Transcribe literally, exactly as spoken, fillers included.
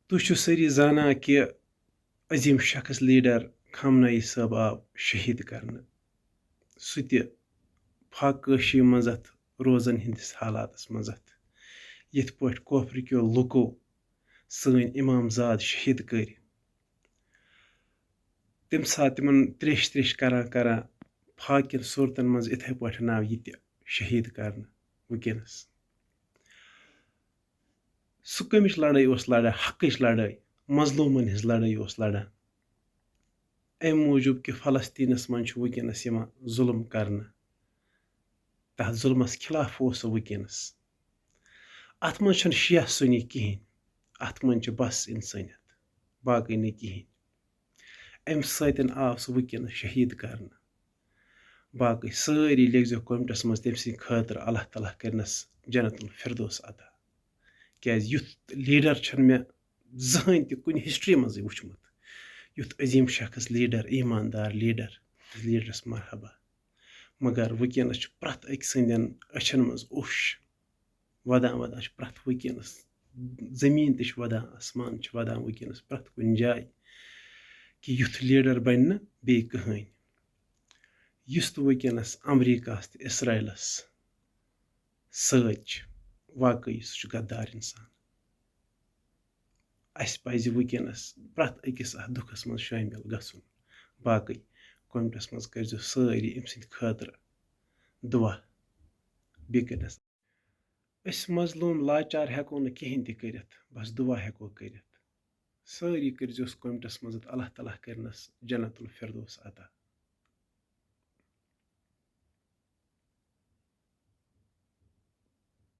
تُہۍ چھِو سٲری زانان کہِ عظیٖم شخص لیٖڈر خامنہ ای صٲب آو شہیٖد کرنہٕ۔ سُہ تہِ فاقہٕ کٲشی منٛز اَتھ روزن ہٕنٛدِس حالاتس منٛز اَتھ، یِتھ پٲٹھۍ کۄپرٕ کیو لُکو سٲنۍ اِمام زاد شہیٖد کٔرۍ۔ تَمہِ ساتہٕ تِمن تریش تریش کران کران فاقہٕ کٮ۪ن صوٗرتن منٛز یِتھے پٲٹھۍ آو یہِ تہِ شہیٖد کرنہٕ وٕنکیٚنس۔ سُہ کَمِچ لڑٲے اوس لڑان؟ حقٕچ لڑٲے، مظلوٗمن ہٕنٛز لڑٲے اوس لڑان۔ اَمہِ موٗجوٗب کہِ فلسطیٖنس منٛز چھُ وٕنکیٚنس یِوان ظُلم کرنہٕ، تَتھ ظُلمس خلاف اوس سُہ وٕنکیٚنس۔ اَتھ منٛز چھُنہٕ شیعہ سُنی کِہیٖنۍ، اَتھ منٛز چھِ بس اِنسٲنیت، باقٕے نہٕ کِہیٖنۍ۔ اَمہِ سۭتۍ آو سُہ وٕنکیٚنس شہیٖد کرنہٕ۔ باقٕے سٲری لیکھزیو کمنٹس منٛز تٔمۍ سٕنٛدِ خٲطرٕ، اللہ تعالیٰ کٔرنَس جنت الفردوس عطا۔ کیازِ یُتھ لیٖڈر چھُنہٕ مےٚ زٕہٕنۍ تہِ کُنہِ ہسٹری منٛزٕے وٕچھمُت، یُتھ عظیٖم شخص لیٖڈر، ایٖماندار لیٖڈر۔ لیٖڈرس مرحبا۔ مگر وٕنکیٚنس چھُ پرٛٮ۪تھ أکۍ سٕنٛدٮ۪ن أچھن منٛز اوٚش وَدان وَدان چھُ پرٛٮ۪تھ وٕنکیٚنَس۔ زٔمیٖن تہِ چھِ وَدان، آسمان چھِ وَدان وٕنکیٚنَس پرٛٮ۪تھ کُنہِ جایہِ، کہِ یُتھ لیٖڈَر بَنہِ نہٕ بیٚیہِ کٕہٕنۍ۔ یُس تہِ وٕنکیٚنَس اَمریٖکاہَس تہٕ اِسرائیلَس سۭتۍ چھُ، واقعی سُہ چھُ غدار اِنسان۔ اَسہِ پَزِ وٕنکیٚنَس پرٛٮ۪تھ أکِس اَتھ دُکھَس منٛز شٲمِل گژھُن۔ باقٕے کمنٹَس منٛز کٔرۍزیو سٲری أمۍ سٕنٛدِ خٲطرٕ دُعا۔ بیٚیہِ کٔرۍنَس أسۍ مظلوٗم لاچار ہٮ۪کو نہٕ کِہیٖنۍ تہِ کٔرِتھ، بس دُعا ہٮ۪کو کٔرِتھ۔ سٲری کٔرۍزیوس کمنٹس منٛز، اللہ تعالیٰ کٔرِنَس جنت الفردوس عطا۔